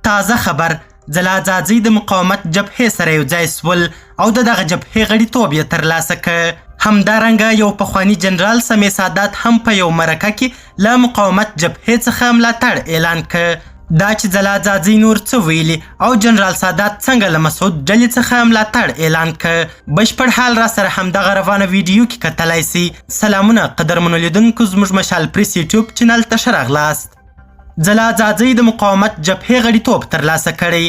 تازه خبر، ځلا ځاځۍ د مقاومت جبهې سره یو ځای سول او د دغه جبهې غړیتوب یې ترلاسه کړ. همدارنګه یو پخواني جنرال سمیع سادات هم په یو مرکه کې له مقاومت جبهې څخه ملاتړ اعلان کړ. دا چې ځلا ځاځۍ نور څه ویلي او جنرال سادات څنګه له مسعود ډلې څخه ملاتړ اعلان کړ، بشپړ حال را سره همدغه روانه ویډیو کې کتلای سئ. سلامونه قدرمنو لیدونکو، زموږ مشال پریس یوټیوب چینل ته ښه راغلاست. ځلا ځاځۍ د مقاومت جبهې غړیتوب ترلاسه کړی.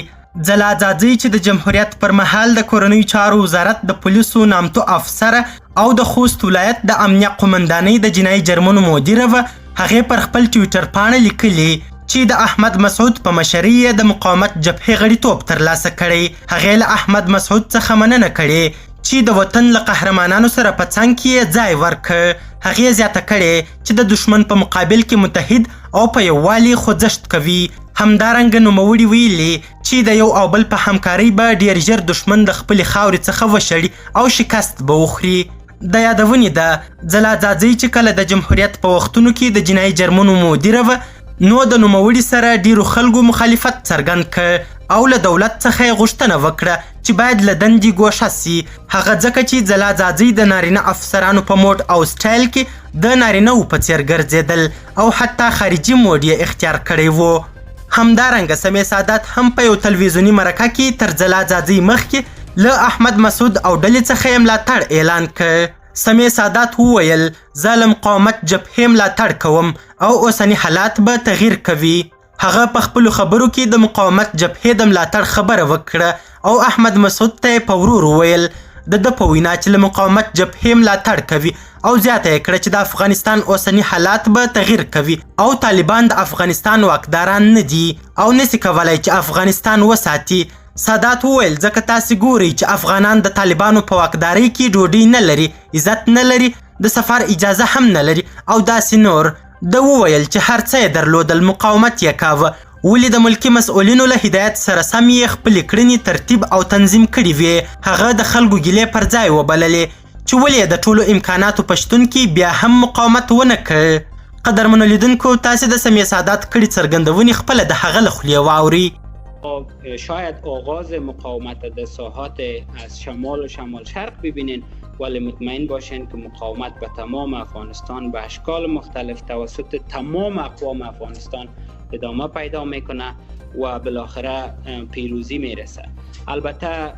ځلا ځاځۍ چې د جمهوریت پر مهال د کورنیو چارو وزارت د پولیسو نامتو افسره او د خوست ولایت د امنیه قومندانۍ د جنایي جرمونو مدیره وه، هغې پر خپل ټویټر پاڼه لیکلي چې د احمد مسعود په مشرۍ یې د مقاومت جبهې غړیتوب ترلاسه کړی. هغې له احمد مسعود څخه مننه کړې چې د وطن له قهرمانانو سره په څنګ کې یې ځای ورکړ. هغې زیاته کړې چې د دښمن په مقابل کې متحد او په یووالي خوځښت کوي. همدارنګه نوموړي ویلي چې د یو او بل په همکارۍ به ډیر ژر دښمن د خپلې خاورې څخه وشړي او شکست به وخوري. د یادونې ده، ځلا ځاځۍ چې کله د جمهوریت په وختونو کې د جنایي جرمونو مدیره وه، نو د نوموړي سره ډیرو خلکو مخالفت څرګند کړ او له دولت څخه یې غوښتنه وکړه چې باید له دندې ګوښه سي. هغه ځکه چې ځلا ځاځۍ د نارینه افسرانو په موډ او سټایل کې د نارینه وو په څیر ګرځېدل او حتی خارجي موډ یې اختیار کړی وو. همدارنګه سمیع سادات هم په یو تلویزیوني مرکه کې تر ځلا ځاځۍ مخکې له احمد مسعود او ډلې څخه یې ملاتړ اعلان کړ. سمیع سادات وویل، زه له مقاومت جبهې ملاتړ کوم او اوسني حالات به تغییر کوي. هغه په خپلو خبرو کې د مقاومت جبهې د ملاتړ خبره وکړه او احمد مسعود ته یې په ورور وویل، د ده په وینا چې له مقاومت جبهې ملاتړ کوي او زیاته یې کړه چې د افغانستان اوسني حالات به تغییر کوي او طالبان د افغانستان واکداران نه دي او نسي کولای چې افغانستان وساتي. سادات وویل، ځکه تاسې ګورئ چې افغانان د طالبانو په واکدارۍ کې ډوډۍ نه لري، عزت نه لري، د سفر اجازه هم نه لري او داسې نور. ده وویل چې هر څه یې درلودل مقاومت یې کاوه، ولې د ملکي مسؤلینو له هدایت سره سم یې خپلې کړنې ترتیب او تنظیم کړې وې. هغه د خلکو ګیلې پر ځای وبللې چې ولې یې د ټولو امکاناتو په شتون کې بیا هم مقاومت ونه کړ. قدرمنو لیدونکو، تاسې د سمیع سادات کړې څرګندونې خپله د هغه له خولې واورئ. شاید آغاز مقاومت در ساحات از شمال و شمال شرق ببینین، ولی مطمئن باشین که مقاومت به تمام افغانستان به اشکال مختلف توسط تمام اقوام افغانستان ادامه پیدا میکنه و بالاخره پیروزی میرسه. البته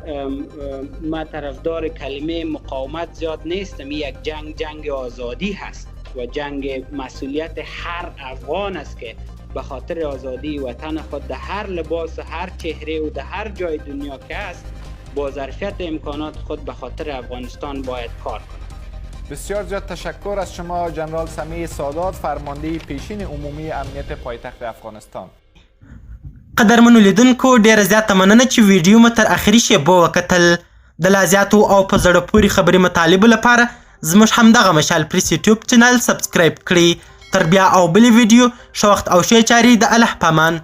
ما طرفدار کلمه مقاومت زیاد نیستم. یک جنگ، جنگ آزادی هست و جنگ مسئولیت هر افغان است که به خاطر آزادی وطن خود در هر لباس و هر چهره و در هر جای دنیا که است با ظرفیت امکانات خود به خاطر افغانستان باید کار کند. بسیار زیاد تشکر از شما جنرال سمیع سادات، فرمانده پیشین عمومی امنیت پایتخت افغانستان. قدرمنو لیدونکو، ډیره زیاته مننه چې ویډیو مو تر اخري شیبو وکتل. د لا زیاتو او په زړه پورې خبري مطالبو لپاره زموږ همدغه مشال پریس یوټیوب چینل سبسکرایب کړئ. تر بیا او بلې ویډیو، ښه وخت او ښې چارې، د الله پامان.